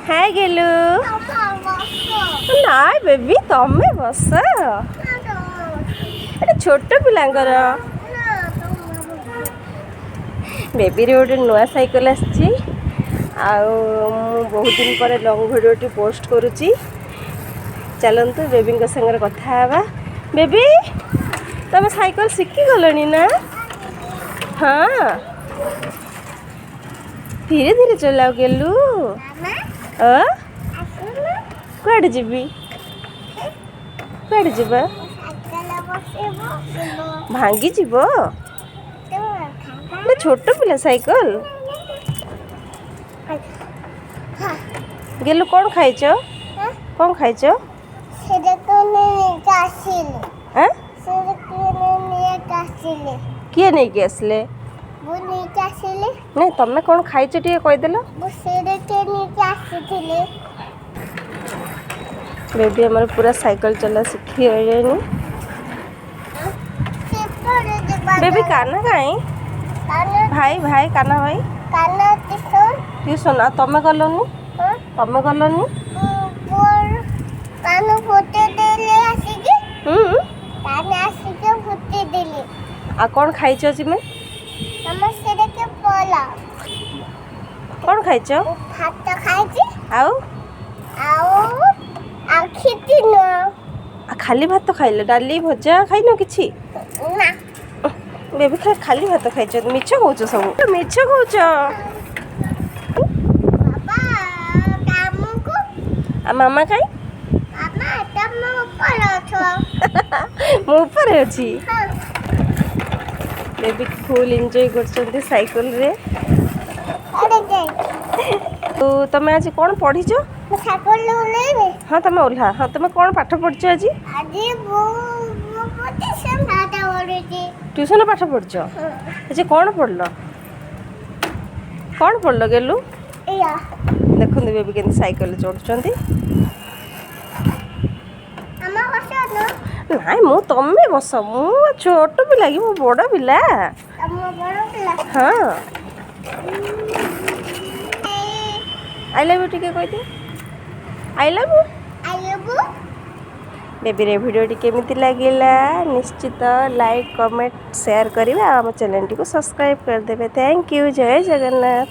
ହାଏ ଗେଲୁ। ନାଇଁ ବେବି, ତମେ ବସ, ଏଟା ଛୋଟ ପିଲାଙ୍କର। ବେବିର ଗୋଟେ ନୂଆ ସାଇକେଲ ଆସିଛି ଆଉ ମୁଁ ବହୁତ ଦିନ ପରେ ଲଙ୍ଗ୍ ଭିଡ଼ିଓଟି ପୋଷ୍ଟ କରୁଛି। ଚାଲନ୍ତୁ, ବେବିଙ୍କ ସାଙ୍ଗରେ କଥା ହେବା। ବେବି, ତମେ ସାଇକେଲ ଶିଖିଗଲଣି ନା? ହଁ, ଧୀରେ ଧୀରେ ଚଲାଅ ଗେଲୁ। ଅ କୁଆଡ଼େ ଯିବି? କୁଆଡ଼େ ଯିବା? ଭାଙ୍ଗିଯିବ, ଛୋଟ ପିଲା ସାଇକେଲ। ଗେଲୁ, କ'ଣ ଖାଇଛ? କ'ଣ ଖାଇଛ? ଆଁ, କିଏ ନେଇକି ଆସିଲେ? ନାଇଁ, ତମେ କ'ଣ ଖାଇଛ ଟିକେ କହିଦେଲ। ବେବି ଆମର ପୁରା ସାଇକେଲ ଚଲା ଶିଖିଗଲେଣି। ବେବି, କାହ୍ନା କାଇଁ? ଭାଇ, ଭାଇ, କାହ୍ନା ଭାଇ ଟ୍ୟୁସନ୍। ଆଉ ତମେ ଗଲନି? ତମେ ଗଲନି? ହୁଁ। ଆଉ କ'ଣ ଖାଇଛ ଚିମେ? କ'ଣ ଖାଇଛ? ଭାତ ଖାଇଛି। ଆଉ? ଆଉ ଖିଚି। ଖାଲି ଭାତ ଖାଇଲ? ଡାଲି ଭଜା ଖାଇନ କିଛି? ନା। ବେବି ଖାଲି ଭାତ ଖାଇଛନ୍ତି। ମିଛ କହୁଛ, ସବୁ ମିଛ କହୁଛ। ବାବା କାମକୁ। ଆଉ ମାମା କାଇଁ? ମାମା ତମ ଉପରେ ଅଛ। ମୁଁ ଉପରେ ଅଛି। ବେବି ଫୁଲ୍ ଏନ୍ଜୟ କରୁଛନ୍ତି ସାଇକେଲରେ। ତମେ ଆଜି କ'ଣ ପଢ଼ିଛ? ସାଇକେଲ ଓହ୍ଲେଇବି। ହଁ, ତମେ ଓହ୍ଲା। ହଁ, ତମେ କ'ଣ ପାଠ ପଢ଼ିଛ ଆଜି? ଆଜି ମୁଁ ଟିଉସନ ପାଠ ପଢୁଛି। ଟ୍ୟୁସନ ପାଠ ପଢ଼ିଛ? ଆଜି କ'ଣ ପଢ଼ିଲ? କ'ଣ ପଢ଼ିଲ ଗେଲୁ? ଏଇଆ। ଦେଖନ୍ତୁ, ବେବି କେମିତି ସାଇକେଲରେ ଚଢ଼ୁଛନ୍ତି। ଆମ ବସ। ନାଇଁ, ମୁଁ, ତମେ ବସ। ମୁଁ ଛୋଟ ପିଲା କି? ମୁଁ ବଡ଼ ପିଲା। ତମ ବଡ଼ ପିଲା। ହଁ। I love you ଟିକେ କହିଦେ। I love you. I love. ବେବିର ଭିଡ଼ିଓଟି କେମିତି ଲାଗିଲା, ନିଶ୍ଚିତ ଲାଇକ୍, କମେଣ୍ଟ, ସେୟାର କରିବେ ଆଉ ଆମ ଚ୍ୟାନେଲଟିକୁ ସବସ୍କ୍ରାଇବ୍ କରିଦେବେ। Thank you. Jay Jagannath.